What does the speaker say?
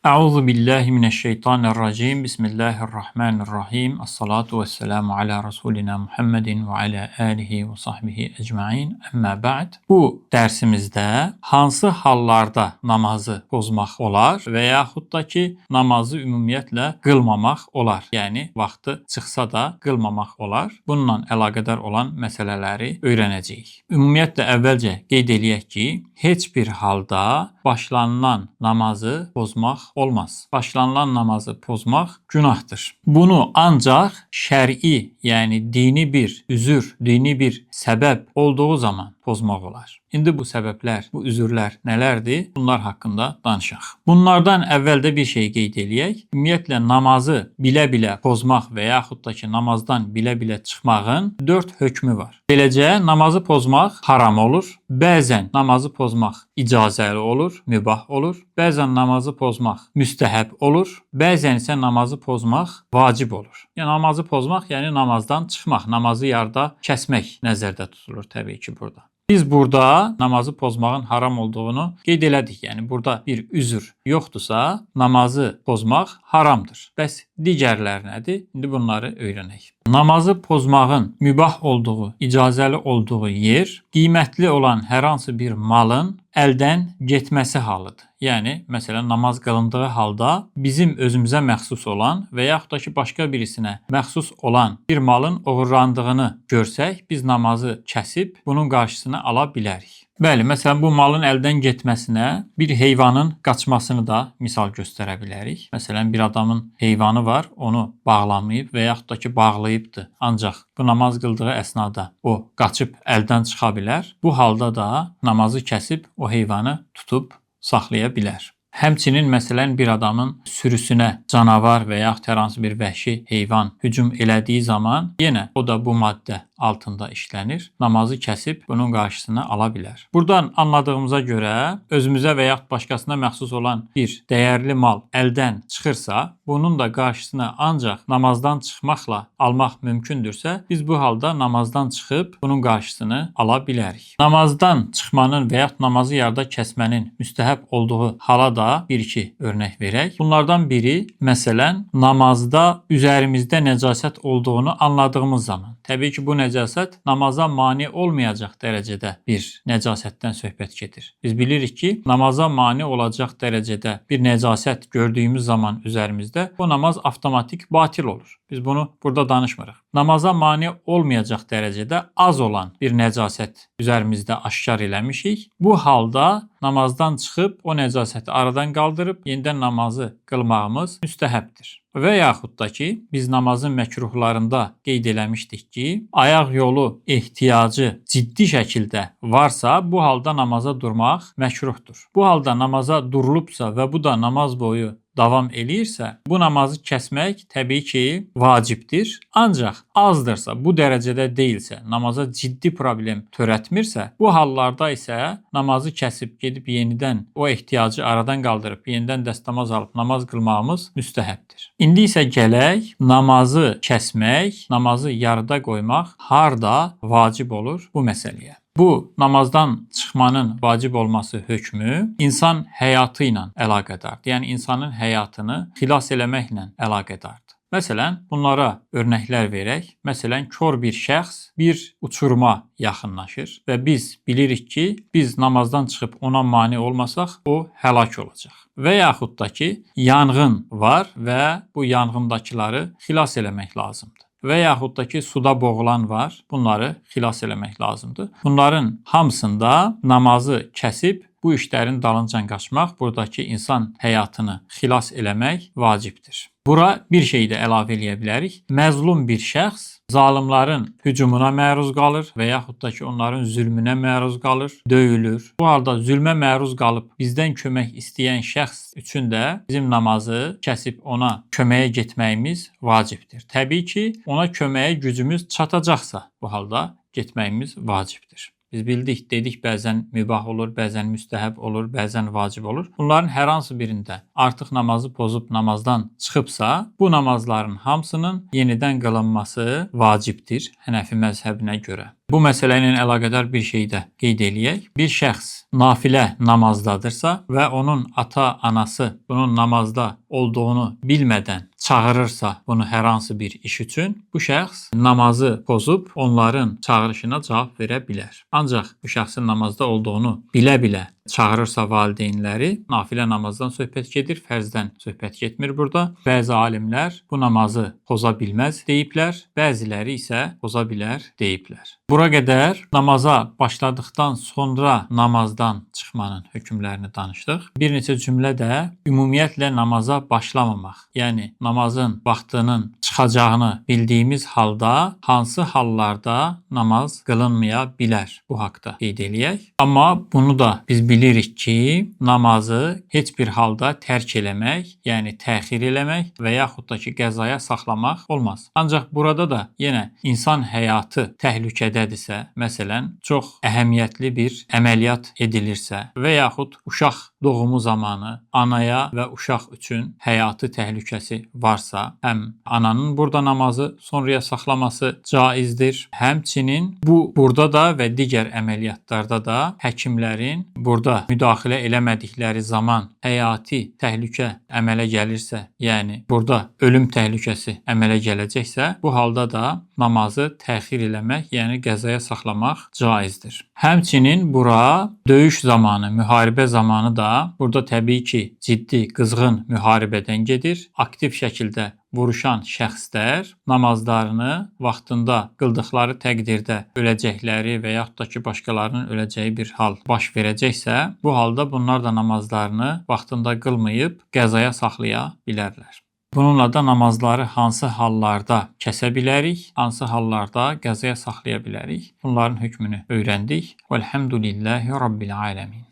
Euzu billahi mineşşeytanirracim. Bismillahirrahmanirrahim. Essalatu vesselamu ala rasulina Muhammedin ve ala alihi ve sahbihi ecmaîn. Əmmə ba'd. Bu dərsimizdə hansı hallarda namazı pozmaq olar və yaxud da ki, namazı ümumiyyətlə qılmamaq olar. Yəni vaxtı çıxsa da qılmamaq olar. Bununla əlaqədar olan məsələləri öyrənəcəyik. Ümumiyyətlə əvvəlcə qeyd eləyək ki, heç bir halda başlanılan namazı pozmaq olmaz. Başlanılan namazı pozmaq günahdır. Bunu ancaq şər'i, yəni dini bir üzür, dini bir səbəb olduğu zaman pozmaq olar. İndi bu səbəblər, bu üzürlər nələrdir? Bunlar haqqında danışaq. Bunlardan əvvəl də bir şey qeyd eləyək. Ümumiyyətlə namazı bilə-bilə pozmaq və yaxud da ki, namazdan bilə-bilə çıxmağın 4 hökmü var. Beləcə namazı pozmaq haram olur. Bəzən namazı pozmaq icazəli olur, mübah olur. Bəzən namazı pozmaq müstəhəb olur. Bəzən isə namazı pozmaq vacib olur. Yəni namazı pozmaq, yəni namazdan çıxmaq, namazı yarıda kəsmək nəzərdə tutulur təbii ki burada. Biz burada namazı pozmağın haram olduğunu qeyd elədik. Yəni burada bir üzür yoxdursa, namazı pozmaq haramdır. Bəs digərləri nədir? İndi bunları öyrənək. Namazı pozmağın mübah olduğu, icazəli olduğu yer qiymətli olan hər hansı bir malın əldən getməsi halıdır. Yəni məsələn namaz qılındığı halda bizim özümüzə məxsus olan və yaxud da ki başqa birisinə məxsus olan bir malın oğurlandığını görsək, biz namazı kəsib bunun qarşısını ala bilərik. Bəli, məsələn bu malın əldən getməsinə bir heyvanın qaçmasını da misal göstərə bilərik. Məsələn bir adamın heyvanı var, onu bağlamayıb və yaxud da ki bağlayıbdı. Ancaq bu namaz qıldığı əsnada o qaçıb əldən çıxa bilər. Bu halda da namazı kəsib o heyvanı tutub saxlaya bilər. Həmçinin məsələn bir adamın sürüsünə canavar və yaxud hər hansı bir vəhşi heyvan hücum elədiyi zaman yenə o da bu maddə altında işlənir. Namazı kəsib bunun qarşısını ala bilər. Buradan anladığımıza görə özümüzə və yaxud başqasına məxsus olan bir dəyərli mal əldən çıxırsa, bunun da qarşısını ancaq namazdan çıxmaqla almaq mümkündürsə, biz bu halda namazdan çıxıb bunun qarşısını ala bilərik. Namazdan çıxmanın və yaxud namazı yarıda kəsmənin müstəhəb olduğu hala da bir-iki örnək verək. Bunlardan biri məsələn namazda üzərimizdə nəcasət olduğunu anladığımız zaman. Təbii ki, bu nəcasət namaza mane olmayacaq dərəcədə bir nəcasətdən söhbət gedir. Biz bilirik ki, namaza mane olacaq dərəcədə bir nəcasət gördüyümüz zaman üzərimizdə o namaz avtomatik batil olur. Biz bunu burada danışmırıq. Namaza mane olmayacaq dərəcədə az olan bir nəcasət üzərimizdə aşkar eləmişik. Bu halda namazdan çıxıb o nəcasəti aradan qaldırıb yenidən namazı qılmağımız müstəhəbdir. Və yaxud da ki, biz namazın məkruhlarında qeyd eləmişdik ki, ayaq yolu ehtiyacı ciddi şəkildə varsa, bu halda namaza durmaq məkruhdur. Bu halda namaza durulubsa və bu da namaz boyu davam eləyirsə, bu namazı kəsmək təbii ki, vacibdir. Ancaq azdırsa, bu dərəcədə deyilsə, namaza ciddi problem törətmirsə, bu hallarda isə namazı kəsib gedib yenidən o ehtiyacı aradan qaldırıb, yenidən dəstəmaz alıb namaz qılmağımız müstəhəbdir. İndi isə gələk namazı kəsmək, namazı yarıda qoymaq harda vacib olur bu məsələyə. Bu namazdan çıxmanın vacib olması hökmü insan həyatı ilə əlaqədardır. Yəni insanın həyatını xilas eləməklə əlaqədardır. Məsələn, bunlara örnəklər verək. Məsələn, kor bir şəxs bir uçuruma yaxınlaşır və biz bilirik ki, biz namazdan çıxıb ona mane olmasaq, o həlak olacaq. Və yaxud da ki, yanğın var və bu yanğındakıları xilas eləmək lazımdır. Və yaxud da ki, suda boğulan var, bunları xilas eləmək lazımdır. Bunların hamısında namazı kəsib bu işlərin dalınca qaçmaq, buradakı insan həyatını xilas eləmək vacibdir. Bura bir şey də əlavə eləyə bilərik. Məzlum bir şəxs zalimların hücumuna məruz qalır və yaxud da ki, onların zülmünə məruz qalır, döyülür. Bu halda zülmə məruz qalıb bizdən kömək istəyən şəxs üçün də bizim namazı kəsib ona köməyə getməyimiz vacibdir. Təbii ki, ona köməyə gücümüz çatacaqsa bu halda getməyimiz vacibdir. Biz bildik, dedik bəzən mübah olur, bəzən müstəhəb olur, bəzən vacib olur. Bunların hər hansı birində artıq namazı pozub namazdan çıxıbsa, bu namazların hamısının yenidən qılınması vacibdir Hənəfi məzhəbinə görə. Bu məsələ ilə əlaqədar bir şey də qeyd eləyək. Bir şəxs nafilə namazdadırsa və onun ata, anası bunun namazda olduğunu bilmədən çağırırsa bunu hər hansı bir iş üçün, bu şəxs namazı pozub onların çağırışına cavab verə bilər. Ancaq bu şəxsin namazda olduğunu bilə-bilə çağırırsa valideynləri, nafilə namazdan söhbət gedir, fərzdən söhbət getmir burada. Bəzi alimlər bu namazı poza bilməz deyiblər, bəziləri isə poza bilər deyiblər. Bura qədər namaza başladıqdan sonra namazdan çıxmanın hökmlərini danışdıq. Bir neçə cümlə də ümumiyyətlə namaza başlamamaq, yəni namazın vaxtının çıxacağını bildiyimiz halda hansı hallarda namaz qılınmaya bilər, bu haqda qeyd eləyək. Amma bunu da biz bilirik ki, namazı heç bir halda tərk eləmək, yəni təxir eləmək və yaxud da ki, qəzaya saxlamaq olmaz. Ancaq burada da yenə insan həyatı təhlükədədirsə, məsələn, çox əhəmiyyətli bir əməliyyat edilirsə və yaxud uşaq doğumu zamanı anaya və uşaq üçün həyatı təhlükəsi varsa, həm ananın burada namazı sonraya saxlaması caizdir. Həmçinin bu burada da və digər əməliyyatlarda da həkimlərin burada müdaxilə eləmədikləri zaman həyati təhlükə əmələ gəlirsə, yəni burada ölüm təhlükəsi əmələ gələcəksə, bu halda da namazı təxir eləmək, yəni qəzaya saxlamaq caizdir. Həmçinin bura döyüş zamanı, müharibə zamanı da burada təbii ki, ciddi, qızğın müharibədən gedir. Aktiv şəkildə vuruşan şəxslər namazlarını vaxtında qıldıqları təqdirdə öləcəkləri və yaxud da ki, başqalarının öləcəyi bir hal baş verəcəksə, bu halda bunlar da namazlarını vaxtında qılmayıb qəzaya saxlaya bilərlər. Bununla da namazları hansı hallarda kəsə bilərik, hansı hallarda qəzaya saxlaya bilərik, bunların hökmünü öyrəndik. Velhamdülillahi Rabbil aləmin.